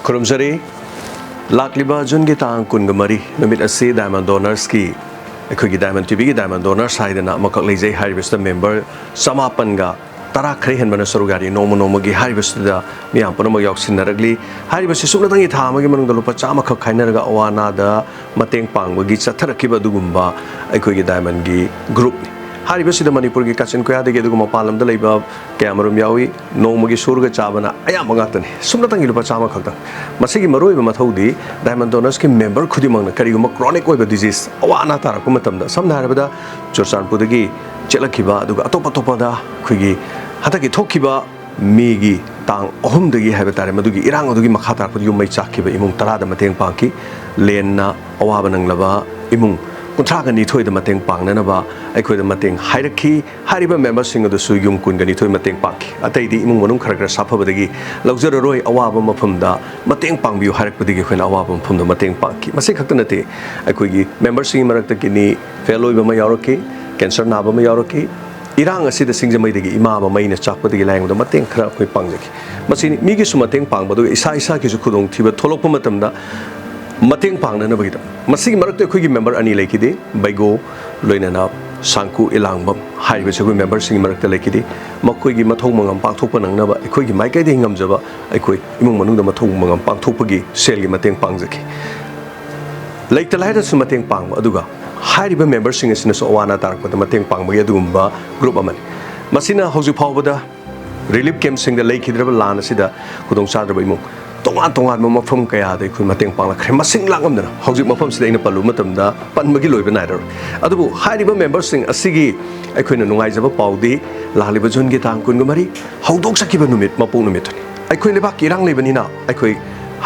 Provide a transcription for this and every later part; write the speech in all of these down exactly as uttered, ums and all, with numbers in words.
ꯈꯨꯔꯨꯝꯖꯔꯤ꯫ ꯂꯥꯛꯂꯤꯕ ꯖꯨꯟꯒꯤ ꯇꯥꯡ ꯀꯨꯟꯒ ꯃꯔꯤ ꯅꯨꯃꯤꯠ ꯑꯁꯤ Diamond Donors-ꯀꯤ, ꯑꯩꯈꯣꯏꯒꯤ Diamond T V-ꯒꯤ Diamond Donors ꯍꯥꯏꯗꯅ ꯑꯃꯈꯛ ꯂꯩꯖꯩ꯫ ꯍꯥꯏꯔꯤꯕꯁꯤꯗ member ꯆꯃꯥꯄꯟꯒ ꯇꯔꯥ ꯈꯔ ꯍꯦꯟꯕꯅ ꯁꯔꯨꯛ ꯌꯥꯔꯤ꯫ ꯅꯣꯡꯃ ꯅꯣꯡꯃꯒꯤ ꯍꯥꯏꯔꯤꯕꯁꯤꯗ ꯃꯤꯌꯥꯝ ꯄꯨꯝꯅꯃꯛ ꯌꯥꯎꯁꯤꯟꯅꯔꯛꯂꯤ꯫ ꯍꯥꯏꯔꯤꯕꯁꯤ ꯁꯨꯞꯅꯇꯪꯒꯤ ꯊꯥ ꯑꯃꯒꯤ ꯃꯅꯨꯡꯗ ꯂꯨꯄꯥ ꯆꯥꯝꯃꯈꯛ ꯈꯥꯏꯅꯔꯒ ꯑꯋꯥ ꯑꯅꯥꯗ ꯃꯇꯦꯡ ꯄꯥꯡꯕꯒꯤ ꯆꯠꯊꯔꯛꯈꯤꯕ ꯑꯗꯨꯒꯨꯝꯕ ꯑꯩꯈꯣꯏꯒꯤ Diamond-ꯒꯤ group-ꯅꯤ꯫ ꯍꯥꯏꯔꯤꯕꯁꯤꯗ ꯃꯅꯤꯄꯨꯔꯒꯤ ꯀꯥꯆꯤꯟ ꯀꯣꯌꯥꯗꯒꯤ ꯑꯗꯨꯒ ꯃꯄꯥꯟ ꯂꯝꯗ ꯂꯩꯕ ꯀꯌꯥꯃꯔꯨꯝ ꯌꯥꯎꯏ꯫ ꯅꯣꯡꯃꯒꯤ ꯁꯨꯔꯒ ꯆꯥꯕꯅ ꯑꯌꯥꯝꯕ ꯉꯥꯛꯇꯅꯤ꯫ ꯁꯨꯞꯅꯇꯪꯒꯤ ꯂꯨꯄꯥ ꯆꯥꯝꯃ ꯈꯛꯇꯪ꯫ ꯃꯁꯤꯒꯤ ꯃꯔꯨꯑꯣꯏꯕ ꯃꯊꯧꯗꯤ Diamond Donors-ꯀꯤ member ꯈꯨꯗꯤꯡꯃꯛꯅ ꯀꯔꯤꯒꯨꯝꯕ chronic ꯑꯣꯏꯕ disease, ꯑꯋꯥ ꯑꯅꯥ ꯇꯥꯔꯛꯄ ꯃꯇꯝꯗ, ꯁꯝꯅ ꯍꯥꯏꯔꯕꯗ ꯆꯨꯔꯆꯥꯟꯄꯨꯔꯗꯒꯤ ꯆꯦꯜꯂꯛꯈꯤꯕ, ꯑꯗꯨꯒ ꯑꯇꯣꯞ ꯑꯇꯣꯞꯄꯗ ꯑꯩꯈꯣꯏꯒꯤ ꯍꯟꯗꯛꯀꯤ ꯊꯣꯛꯈꯤꯕ ꯃꯦꯒꯤ ꯇꯥꯡ ꯑꯍꯨꯝꯗꯒꯤ ꯍꯥꯏꯕ ꯇꯥꯔꯦ, ꯃꯗꯨꯒꯤ ꯏꯔꯥꯡ ꯑꯗꯨꯒꯤ ꯃꯈꯥ ꯇꯥꯔꯛꯄꯗ ꯌꯨꯝ ꯃꯩ ꯆꯥꯛꯈꯤꯕ ꯏꯃꯨꯡ ꯇꯔꯥꯗ ꯃꯇꯦꯡ ꯄꯥꯡꯈꯤ꯫ ꯂꯦꯟꯅ ꯑꯋꯥꯕ ꯅꯪꯂꯕ ꯏꯃꯨꯡ ꯀꯨꯟꯊ꯭ꯔꯥꯒ ꯅꯤꯊꯣꯏꯗ ꯃꯇꯦꯡ ꯄꯥꯡꯅꯅꯕ ꯑꯩꯈꯣꯏꯗ ꯃꯇꯦꯡ ꯍꯥꯏꯔꯛꯈꯤ꯫ ꯍꯥꯏꯔꯤꯕ member-ꯁꯤꯡ ꯑꯗꯨꯁꯨ ꯌꯨꯝ ꯀꯨꯟꯒ ꯅꯤꯊꯣꯏ ꯃꯇꯦꯡ ꯄꯥꯡꯈꯤ꯫ ꯑꯇꯩꯗꯤ ꯏꯃꯨꯡ ꯃꯅꯨꯡ ꯈꯔ ꯈꯔ ꯁꯥꯐꯕꯗꯒꯤ ꯂꯧꯖꯔꯔꯣꯏ, ꯑꯋꯥꯕ ꯃꯐꯝꯗ ꯃꯇꯦꯡ ꯄꯥꯡꯕꯤꯌꯨ ꯍꯥꯏꯔꯛꯄꯗꯒꯤ ꯑꯩꯈꯣꯏꯅ ꯑꯋꯥꯕ ꯃꯐꯝꯗ ꯃꯇꯦꯡ ꯄꯥꯡꯈꯤ꯫ ꯃꯁꯤ ꯈꯛꯇ ꯅꯠꯇꯦ, ꯑꯩꯈꯣꯏꯒꯤ member-ꯁꯤꯡꯒꯤ ꯃꯔꯛꯇ kidney fail ꯑꯣꯏꯕ ꯑꯃ ꯌꯥꯎꯔꯛꯈꯤ, cancer ꯅꯥꯕ ꯑꯃ ꯌꯥꯎꯔꯛꯈꯤ, ꯏꯔꯥꯡ ꯑꯁꯤꯗ ꯁꯤꯡꯖꯃꯩꯗꯒꯤ ꯏꯃꯥ ꯑꯃ ꯃꯩꯅ ꯆꯥꯛꯄꯗꯒꯤ ꯂꯥꯌꯦꯡꯕꯗ ꯃꯇꯦꯡ ꯈꯔ ꯑꯩꯈꯣꯏ ꯄꯥꯡꯖꯈꯤ꯫ ꯃꯁꯤꯅꯤ ꯃꯤꯒꯤꯁꯨ ꯃꯇꯦꯡ ꯄꯥꯡꯕ, ꯑꯗꯨꯒ ꯏꯁꯥ ꯏꯁꯥꯒꯤꯁꯨ ꯈꯨꯗꯣꯡꯊꯤꯕ ꯊꯣꯛꯂꯛꯄ ꯃꯇꯝꯗ ꯃꯇꯦꯡ ꯄꯥꯡꯅꯅꯕꯒꯤꯗꯃꯛ꯫ ꯃꯁꯤꯒꯤ ꯃꯔꯛꯇ ꯑꯩꯈꯣꯏꯒꯤ member ꯑꯅꯤ ꯂꯩꯈꯤꯗꯦ, ꯕꯩꯒꯣ ꯂꯣꯏꯅꯅ ꯁꯥꯡꯀꯨ ꯏꯂꯥꯡꯕꯝ ꯍꯥꯏꯔꯤꯕꯁꯤ ꯑꯩꯈꯣꯏ member-ꯁꯤꯡꯒꯤ ꯃꯔꯛꯇ ꯂꯩꯈꯤꯗꯦ꯫ ꯃꯈꯣꯏꯒꯤ ꯃꯊꯧ ꯃꯉꯝ ꯄꯥꯡꯊꯣꯛꯄ ꯅꯪꯅꯕ ꯑꯩꯈꯣꯏꯒꯤ ꯃꯥꯏꯀꯩꯗꯒꯤ ꯉꯝꯖꯕ ꯑꯩꯈꯣꯏ ꯏꯃꯨꯡ ꯃꯅꯨꯡꯗ ꯃꯊꯧ ꯃꯉꯝ ꯄꯥꯡꯊꯣꯛꯄꯒꯤ ꯁꯦꯜꯒꯤ ꯃꯇꯦꯡ ꯄꯥꯡꯖꯈꯤ꯫ ꯂꯩꯇ ꯂꯥꯏꯔꯁꯨ ꯃꯇꯦꯡ ꯄꯥꯡꯕ, ꯑꯗꯨꯒ ꯍꯥꯏꯔꯤꯕ member-ꯁꯤꯡ ꯑꯁꯤꯅꯁꯨ ꯑꯋꯥ ꯑꯅꯥ ꯇꯥꯔꯛꯄꯗ ꯃꯇꯦꯡ ꯄꯥꯡꯕꯒꯤ ꯑꯗꯨꯒꯨꯝꯕ group ꯑꯃꯅꯤ꯫ ꯃꯁꯤꯅ ꯍꯧꯖꯤꯛ ꯐꯥꯎꯕꯗ relief camp-ꯁꯤꯡꯗ ꯂꯩꯈꯤꯗ꯭ꯔꯕ ꯂꯥꯟ ꯑꯁꯤꯗ ꯈꯨꯗꯣꯡ ꯆꯥꯗ꯭ꯔꯕ ꯏꯃꯨꯡ ꯇꯣꯉꯥꯟ ꯇꯣꯉꯥꯟꯕ ꯃꯐꯝ ꯀꯌꯥꯗ ꯑꯩꯈꯣꯏ ꯃꯇꯦꯡ ꯄꯥꯡꯂꯛꯈ꯭ꯔꯦ꯫ ꯃꯁꯤꯡ ꯂꯥꯛꯉꯝꯗꯅ ꯍꯧꯖꯤꯛ ꯃꯐꯝꯁꯤꯗ ꯑꯩꯅ ꯄꯜꯂꯨꯕ ꯃꯇꯝꯗ ꯄꯟꯕꯒꯤ ꯂꯣꯏꯕ ꯅꯥꯏꯔꯔꯣꯏ꯫ ꯑꯗꯨꯕꯨ ꯍꯥꯏꯔꯤꯕ member-ꯁꯤꯡ ꯑꯁꯤꯒꯤ ꯑꯩꯈꯣꯏꯅ ꯅꯨꯡꯉꯥꯏꯖꯕ ꯄꯥꯎꯗꯤ ꯂꯥꯛꯂꯤꯕ ꯖꯨꯟꯒꯤ ꯇꯥꯡ ꯀꯨꯟꯒ ꯃꯔꯤ ꯍꯧꯗꯣꯛꯆꯈꯤꯕ ꯅꯨꯃꯤꯠ ꯃꯄꯣꯛ ꯅꯨꯃꯤꯠꯇꯨꯅꯤ꯫ ꯑꯩꯈꯣꯏ ꯂꯩꯕꯥꯛꯀꯤ ꯏꯔꯥꯡ ꯂꯩꯕꯅꯤꯅ ꯑꯩꯈꯣꯏ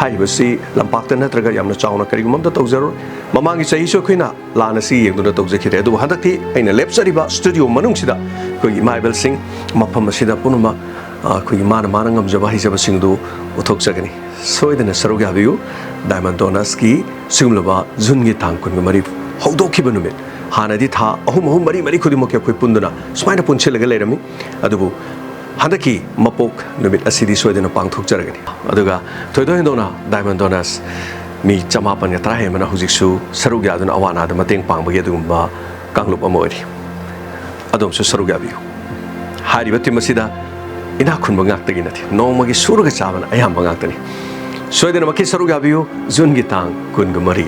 ꯍꯥꯏꯔꯤꯕꯁꯤ ꯂꯝꯄꯥꯛꯇ ꯅꯠꯇ꯭ꯔꯒ ꯌꯥꯝꯅ ꯆꯥꯎꯅ ꯀꯔꯤꯒꯨꯝꯕ ꯑꯝꯇ ꯇꯧꯖꯔꯣꯏ꯫ ꯃꯃꯥꯡꯒꯤ ꯆꯍꯤꯁꯨ ꯑꯩꯈꯣꯏꯅ ꯂꯥꯟ ꯑꯁꯤ ꯌꯦꯡꯗꯨꯅ ꯇꯧꯖꯈꯤꯗꯦ꯫ ꯑꯗꯨꯕꯨ ꯍꯟꯗꯛꯇꯤ ꯑꯩꯅ ꯂꯦꯞꯆꯔꯤꯕ studio ꯃꯅꯨꯡꯁꯤꯗ ꯑꯩꯈꯣꯏꯒꯤ ꯏꯃꯥ ꯏꯕꯦꯜꯁꯤꯡ ꯃꯐꯝ ꯑꯁꯤꯗ ꯄꯨꯝꯅꯃꯛ, ꯑ, ꯑꯩꯈꯣꯏꯒꯤ ꯃꯥꯅ ꯃꯥꯅ ꯉꯝꯖꯕ ꯍꯩꯖꯕꯁꯤꯡꯗꯨ ꯎꯠꯊꯣꯛꯆꯒꯅꯤ꯫ ꯁꯣꯏꯗꯅ ꯁꯔꯨꯛ ꯌꯥꯕꯤꯌꯨ꯫ Diamond Donors-ꯀꯤ ꯁꯤꯒꯨꯝꯂꯕ ꯖꯨꯟꯒꯤ ꯇꯥꯡ ꯀꯨꯟꯒ ꯃꯔꯤ ꯍꯧꯗꯣꯛꯈꯤꯕ ꯅꯨꯃꯤꯠ, ꯍꯥꯟꯅꯗꯤ ꯊꯥ ꯑꯍꯨꯝ ꯑꯍꯨꯝ, ꯃꯔꯤ ꯃꯔꯤ ꯈꯨꯗꯤꯡꯃꯛꯀꯤ ꯑꯩꯈꯣꯏ ꯄꯨꯟꯗꯨꯅ ꯁꯨꯃꯥꯏꯅ ꯄꯨꯟꯁꯤꯜꯂꯒ ꯂꯩꯔꯝꯃꯤ꯫ ꯑꯗꯨꯕꯨ ꯍꯟꯗꯛꯀꯤ ꯃꯄꯣꯛ ꯅꯨꯃꯤꯠ ꯑꯁꯤꯗꯤ ꯁꯣꯏꯗꯅ ꯄꯥꯡꯊꯣꯛꯆꯔꯒꯅꯤ꯫ ꯑꯗꯨꯒ ꯊꯣꯏꯗꯣꯛ ꯍꯦꯟꯗꯣꯛꯅ Diamond Donors ꯃꯤ ꯆꯃꯥꯄꯟꯒ ꯇꯔꯥ ꯍꯦꯟꯕꯅ ꯍꯧꯖꯤꯛꯁꯨ ꯁꯔꯨꯛ ꯌꯥꯗꯨꯅ ꯑꯋꯥ ꯑꯅꯥꯗ ꯃꯇꯦꯡ ꯄꯥꯡꯕꯒꯤ ꯑꯗꯨꯒꯨꯝꯕ ꯀꯥꯡꯂꯨꯞ ꯑꯃ ꯑꯣꯏꯔꯤ꯫ ꯑꯗꯣꯝꯁꯨ ꯁꯔꯨꯛ ꯌꯥꯕꯤꯌꯨ꯫ ꯍꯥꯏꯔꯤꯕ team ꯑꯁꯤꯗ ꯏꯅꯥꯛ ꯈꯨꯟꯕ ꯉꯥꯛꯇꯒꯤ ꯅꯠꯇꯦ, ꯅꯣꯡꯃꯒꯤ ꯁꯨꯔꯒ ꯆꯥꯕꯅ ꯑꯌꯥꯝꯕ ꯉꯥꯛꯇꯅꯤ꯫ ꯁꯣꯏꯗꯅꯃꯛꯀꯤ ꯁꯔꯨꯛ ꯌꯥꯕꯤꯌꯨ꯫ Juneꯒꯤ ꯇꯥꯡ ꯀꯨꯟꯒ ꯃꯔꯤ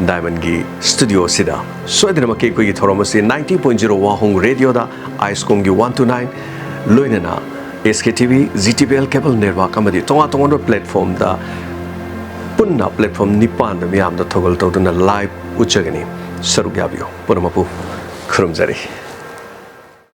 Diamondꯒꯤ studio ꯑꯁꯤꯗ ꯁꯣꯏꯗꯅꯃꯛꯀꯤ ꯑꯩꯈꯣꯏꯒꯤ ꯊꯧꯔꯝ ꯑꯁꯤ ninety point zero Wahung Radioꯗ, iSCOMꯒꯤ one two nine, ꯂꯣꯏꯅꯅ SKTV, GTPL cable network ꯑꯃꯗꯤ ꯇꯣꯉꯥꯟ ꯇꯣꯉꯥꯟꯕ platformꯗ, ꯄꯨꯟꯅ platform ꯅꯤꯄꯥꯟꯗ ꯃꯤꯌꯥꯝꯗ ꯊꯧꯒꯜ ꯇꯧꯗꯨꯅ live ꯎꯠꯆꯒꯅꯤ꯫ ꯁꯔꯨꯛ ꯌꯥꯕꯤꯌꯨ꯫ ꯄꯨꯝꯅꯃꯛꯄꯨ ꯈꯨꯔꯨꯝꯖꯔꯤ꯫